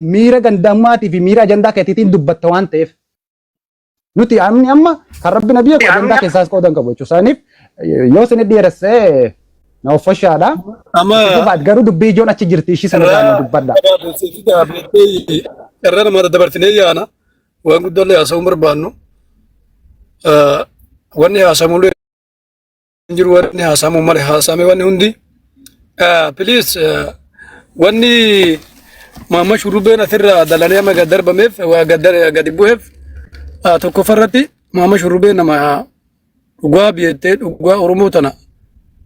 Miira gandammaatii fi miira ajandaa keetiitiin dubbatta waan ta'eef. Nuti amni amma kan rabbi na beeku ajandaa keessaas qooda hin qabu jechuudha. Saniif yoo isin dheeressee na uffashaadha. Amma Itti garuu dubbii ijoon achi jirti ishii sana irraa nu dubbadha. Carraa namaa daddabarsinee yaana waan guddaallee haasa'uu barbaannu. Wanni haasamullee hin jiru wanni haasamuu malee haasame wanni hundi. Please wanni maamma shurrubbeen asirraa dalanee amma gad darbameef waa gadi bu'eef tokkoffaa irratti maamma shurrubbeen nama dhugaa biyyatee dhugaa Oromoo tana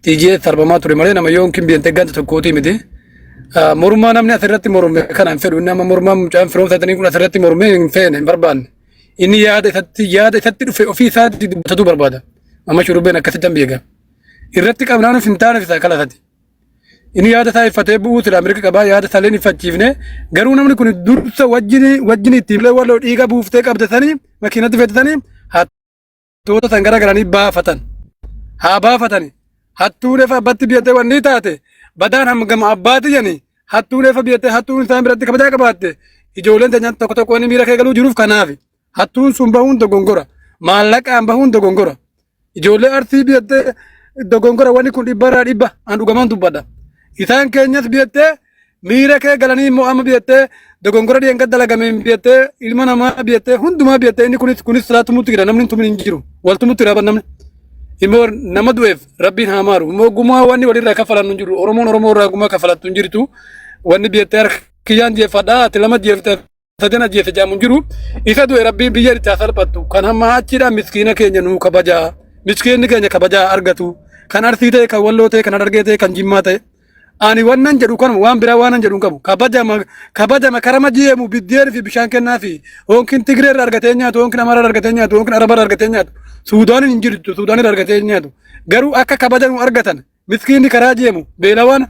tiijee sarbamaa ture malee nama yoonkin biyyatee ganda tokkootii miti. Mormaa namni asirratti morme kana hin fedhu inni amma mormaa mucaan firoomsatanii kun asirratti mormee hin feene hin barbaanne. Inni yaada isatti dhufe ofii isaatti dubbatatu barbaada. Amma shurrubbeen akkasitti hin beeka. Irratti qabnaanuuf hin taaneef isaa kalasati. Inni yaada isaa iffatee bu'uu silaa mirga qabaa yaada isaa illee iffachiifne garuu namni kun dursa wajjin wajjin ittiin illee walloo dhiiga buuftee qabdatanii makiinatti feetatanii hattoota san gara galanii baafatan. Haa baafatani. Hattuun efa abbatti biyyatee wanni taate badaan hangama abbaati jedhani hattuun efa biyyatee hattuun isaan biratti kabajaa qabaatte ijoolleen teenyaan tokko tokko wanni miira kee galuu jiruuf kanaafi. Hattuun sun bahuun dogongora. Maallaqaan bahuun dogongora. Ijoollee arsii biyyatee dogongora wanni kun dhibbarraa dhibba an dhugamaan dubbadha. Isaan keenyas biyyatee miira kee galanii immoo amma biyyatee dogongora dhiyeenga dalagameen biyyatee ilma namaa biyyatee hundumaa biyyatee inni kunis kunis silaa tumutti jira namni hin tumin hin jiru. Wal tumutti jira namni. Immoo nama du'eef rabbiin haa maaru. Immoo gumaa wanni walirraa kafalan hin jiru. Oromoon Oromoo irraa gumaa kafalattu hin jirtu. Wanni biyyatee harka kiyyaan jeeffadhaa ati lama jeefte sadan ajjeese jedhamu hin jiru. Isa du'e rabbiin biyya itti haa salphattu. Kan hamma achiidhaan miskiina keenya nuu kabajaa. Miskiinni keenya kabajaa argatu. Kan Arsii ta'e, kan Walloo ta'e, kan Harargee ta'e, kan Jimmaa ta'e. Ani wannan jedhu kanuma waan biraa waanan jedhu hin qabu. Kabajama kabajama karama jeemu biddeen fi bishaan kennaa fi hoonkin Tigree irraa argatee nyaatu, hoonkin Amaaraa irraa argatee nyaatu, hoonkin Arabaa irraa argatee nyaatu. Suudaaniin hin jirtu, Suudaan irraa argatee nyaatu. Garuu akka kabaja nu argatan miskiinni karaa jeemu beelawaan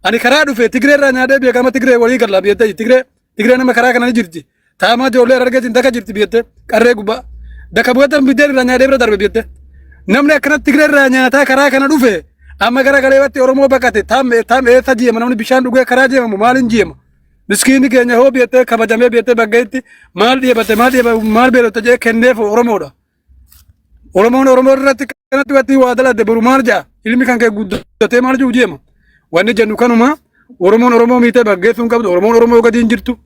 ani karaa dhufe Tigree irraa nyaadhee beekama Tigree walii galla biyyattii Tigree Tigree nama karaa kana ni jirti. Taamaa ijoollee Harargeetiin daka jirti biyyatti qarree gubbaa. Daka bu'atan biddeen irraa nyaatee bira darbe biyyatti. Namni akkanatti Tigree irraa nyaataa karaa kana dhufe amma gara galeewatti Oromoo baqate taam taam eessa jeema namni bishaan dhugee karaa jeemamu maaliin jeema. Miskiinni keenya hoo biyyatti kabajamee biyyatti bakka maal dhiyeeffate maal dhiyeeffate maal beelota jedhee kenneef Oromoodha. Oromoon Oromoo irratti kanatti watti waa dalagde boru maal ja'a ilmi kan kee guddatee maal jiru deema. Wanni jennu kanuma Oromoon Oromoo miitee baggeessuu hin qabdu Oromoon Oromoo gadi hin jirtu.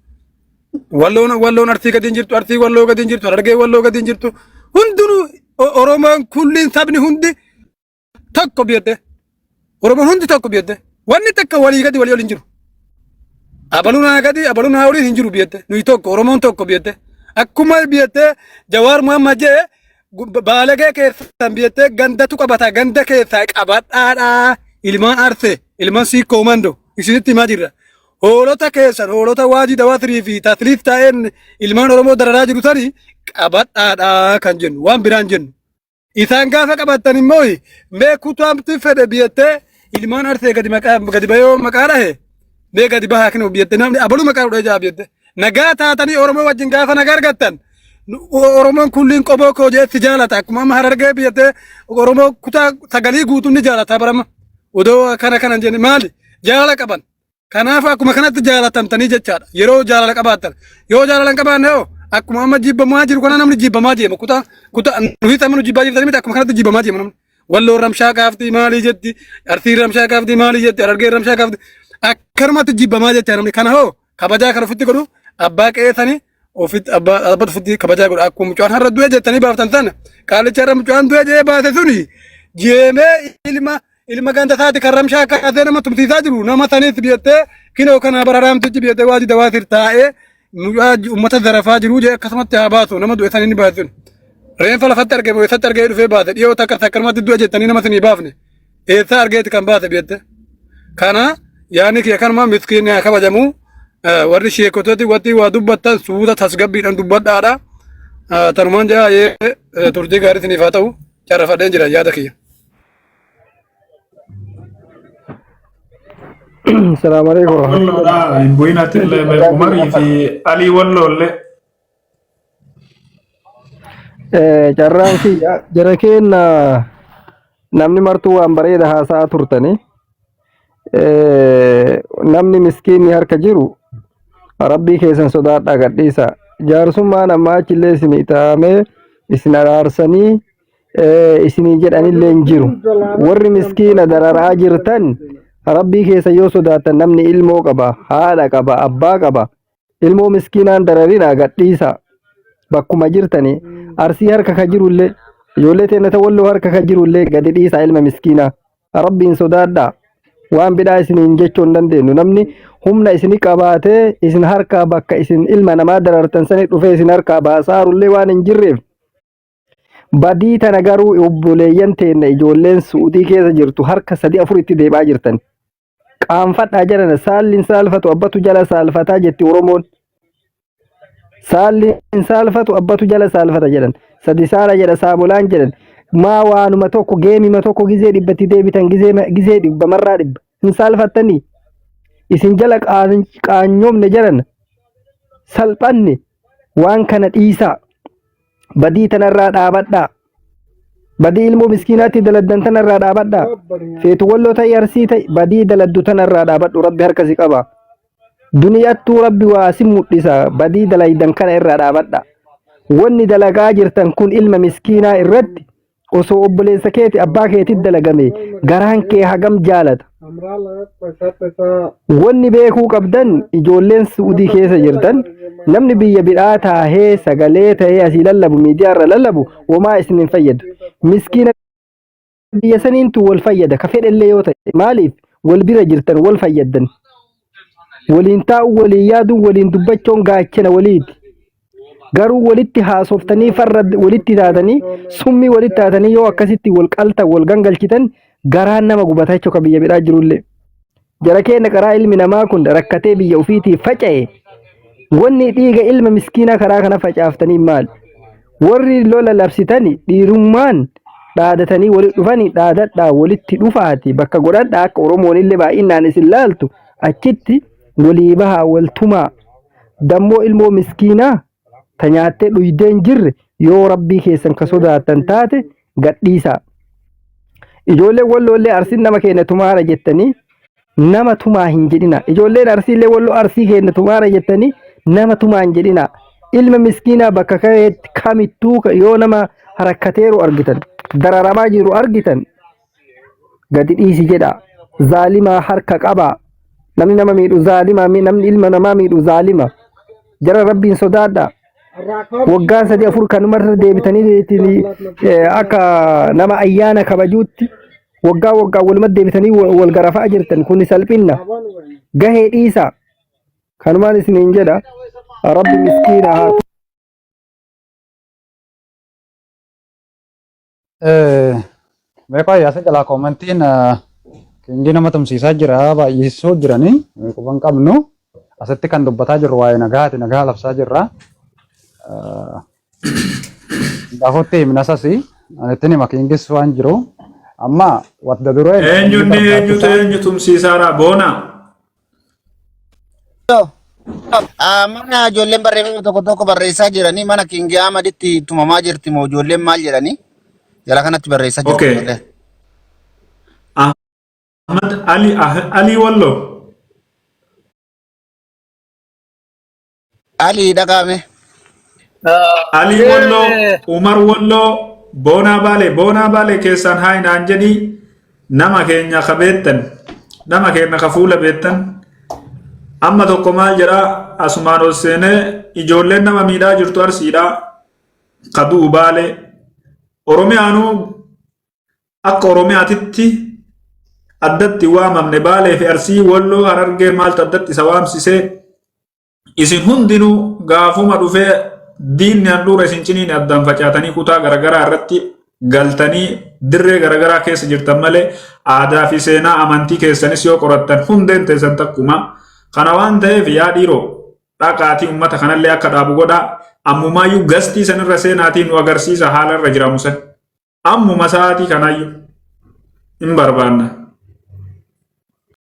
Walloon Walloon Arsii gadi hin jirtu Arsii Walloo gadi hin jirtu Harargee Walloo gadi hin jirtu. Hundinuu Oromoon kulliin sabni hundi tokko biyyadde. Oromoon hundi tokko biyyadde. Wanni takka walii gadi walii ol hin jiru. Abaluu naa gadi abaluu naa olii hin jiru biyyadde. Nuyi tokko Oromoon tokko biyyadde. Akkuma biyyadde Jawaar Muhammad jee baalagee keessan biyyadde gandatu qabata ganda keessaa qabadhaadha. Ilmaan Arsee ilmaan Siikoo Mando isinitti himaa jirra. Hoolota keessan hoolota waajii dawaatirii fi tasliif taa'een ilmaan Oromoo dararaa jiru sani qabadhaadha kan jennu waan biraan jennu. Isaan gaafa qabattan immoo mee kutaamti fedhe biyyatee ilmaan arsee gadi maqaa gadi bayoo maqaa dhahe mee gadi bahaa kinu biyyatee namni abaluu maqaa dhahee jaa biyyatee nagaa taatanii Oromoo wajjin gaafa nagaa argattan Oromoon kulliin qomoo koo jeetti jaalata akkuma amma harargee biyyatee Oromoo kutaa sagalii guutuun ni jaalata barama odoo kana kana jenne maali jaalala qaban Kanaaf akkuma kanatti jaalatamtanii jechaadha. Yeroo jaalala qabaattan. Yoo jaalala hin qabaanne hoo akkuma amma jibbamaa jiru kana namni jibbamaa deema. Kutaa kutaa nuyi amma nu jibbaa jirtanii miti akkuma kanatti jibbamaa deema namni. Walloon ramshaa kaafti maalii jetti Arsiin ramshaa kaafti maalii jetti Harargeen ramshaa kaafti akkanumatti jibbamaa jecha namni. Kana hoo kabajaa kan ofitti godhu abbaa qe'eessanii ofitti abbaa abbaa ofitti kabajaa godhu akkuma mucaan har'a du'e jettanii baaftan sana qaalicha har'a mucaan du'e jedhee baase suni jeemee ilma Ilma ganda isaati kan ramshaa kaasee nama tumsiisaa jiru nama saniif biyattee kinoo kana bararaamtichi biyattee waajii dawaatir taa'ee mucaa uummata zarafaa jiru jee akkasumatti haa baasu nama du'e sanii ni baasu. Reenfa lafatti argame eessatti argee dhufee baase dhiyoo takka akkanumatti du'e jettanii nama sanii baafne eessaa argeeti kan baase biyatte. Kana yaani kiyya kanuma miskiinni haa kabajamu warri sheekototi watti waa dubbattan suuta tasgabbiidhaan dubbadhaadha. Tanumaan jaa turtii gaarii isiniif haa ta'u carrafadheen jira yaada kiyya. Assalamu alaikum warahmatullahi Walloodha hin bu'inatti illee Umarii fi Alii Walloollee. Carraan kiyya jara keenna namni martuu waan bareeda haasa'aa turtani. Namni miskiinni harka jiru Rabbii keessan sodaadhaa gadhiisaa. Jaarsummaan ammaa achillee isinii taa'amee isin araarsanii isinii jedhanillee hin jiru. Warri miskiina dararaa jirtan Rabbii keessa yoo sodaattan namni ilmoo qaba, haadha qaba, abbaa qaba. Ilmoo miskiinaan dararinaa gadhiisaa. Bakkuma jirtanii Arsii harka ka jirullee ijoollee teenna ta Walloo harka ka jirullee gadi dhiisaa ilma miskiinaa. Rabbiin sodaadhaa. Waan bidhaa isiniin jechuu hin dandeenyu. Namni humna isini qabaatee isin harkaa bakka isin ilma namaa darartan sani dhufee isin harkaa baasaarullee waan hin jirreef badii tana garuu obboleeyyan teenna ijoolleen Su'udii keessa jirtu harka sadi afur itti deebi'aa jirtan. Qaanfadhaa jedhana saalli hin saalfatu abbatu jala saalfataa jetti Oromoon. Saalli hin saalfatu abbatu jala saalfata jedhan. Sadi saala jedha saamolaan jedhan. Maa waanuma tokko geemima tokko gizee dhibbatti deebitan gizee gizee dhibba marraa dhibba. Hin saalfattanii. Isin jala qaanyoomne jedhan. Salphanne waan kana dhiisaa. Badii tanarraa dhaabadhaa. Badii ilmoo miskiinaatti daladdan tanarraa dhaabadhaa. Feetu Walloo ta'i Arsii ta'i badii daladdu tanarraa dhaabadhu Rabbi harka si qaba. Duniyattuu Rabbi waa si mudhisa badii dalaydan kana irraa dhaabadha. Wanni dalagaa jirtan kun ilma miskiinaa irratti osoo obboleessa keeti abbaa keetit dalagame garaan kee hagam jaalata. Wanni beekuu qabdan ijoolleen Su'udii keessa jirtan namni biyya biraa taahee sagalee ta'ee asii lallabu miidiyaa irra lallabu womaa isin hin fayyadu. Miskiina biyya saniintu wal fayyada ka fedhellee yoo ta'e maaliif wal bira jirtan wal fayyaddan. Waliin taa'uu waliin yaaduun waliin dubbachuun gaachana waliiti. Garuu walitti haasoftanii farra walitti taatanii summii walitti taatanii yoo akkasitti wal qaltan wal gangalchitan garaan nama gubata jechuudha biyya biraa jirullee. Jara keenya karaa ilmi namaa kun rakkatee biyya ofiitii faca'e wanni dhiiga ilma miskiinaa karaa kana facaaftanii maali? Warri lola labsitani dhiirummaan dhaadatanii walitti dhufanii dhaadadhaa walitti dhufaati bakka godhadhaa akka Oromoon illee baay'inaan isin laaltu achitti walii bahaa wal tumaa dammoo ilmoo miskiinaa ta nyaattee dhuydee hin jirre yoo Rabbii keessan ka sodaattan taate gadhiisaa. Ijoolleen Walloollee Arsiin nama keenya tumaara jettanii nama tumaa hin jedhina. Ijoolleen Arsiillee Walloo Arsii keenya tumaara jettanii nama tumaa hin jedhina. Ilma miskiinaa bakka ka'eetti kamittuu yoo nama rakkateeru argitan dararamaa jiru argitan gadi dhiisi jedha. Zaalimaa harka qabaa. Namni nama miidhu zaalima, namni ilma namaa miidhu zaalima. Jara Rabbiin sodaadha. Waggaa sadi afur kanumarra deebitanii ittiin, akka nama ayyaana kabajuutti waggaa waggaa walumatti deebitanii wal garafaa jirtan kun salphinna. Gahee dhiisaa. Kanumaan isiniin jedha. Rabbi miskiina haa Beekaa yaasa jalaa koomantiin kingii nama tumsiisaa jira baay'isuu jiranii quban qabnu asitti kan dubbataa jirru waa'ee nagaati nagaa labsaa jirra. Hundaafuu himnasas anittiin hima kingis waan jiru amma wadda duree Eenyunni eenyutu eenyu tumsiisaara boona. Mana ijoolleen barreeffama tokko tokko barreessaa jiranii mana Kingi Ahmaditti tumamaa jirti moo ijoolleen maal jedhanii jara kanatti barreessaa jirti ijoolleen. Ahmad Ali Ali Wallo. Ali dhaqaame. Ali Walloo, Umar Walloo, Boonaa Baalee, Boonaa Baalee keessaan haa naan jedhii nama keenya ka beektan, nama keenya ka fuula beektan. Amma tokko maal jedhaa asumaan ol seenee ijoolleen nama miidhaa jirtu Arsiidhaa ka du'u Baalee. Oromiyaanuu akka Oromiyaatitti addatti waamamne Baalee fi Arsii Walloo Harargee maaltu addatti isa waamsisee isin hundinuu gaafuma dhufee diinni handhuura isin ciniin addaan facaatanii kutaa garagaraa irratti galtanii dirree garagaraa keessa jirtan malee aadaa fi seenaa amantii keessanis yoo qorattan hundeen teessan takkuma. Kana waan ta'eef yaa dhiiroo dhaqaatii ummata kanallee akka dhaabu godhaa ammumaayyuu gastii sanirra seenaatii nu agarsiisa haala irra jiramu san. Ammuma sa'aatii kanaayyuu hin barbaanna.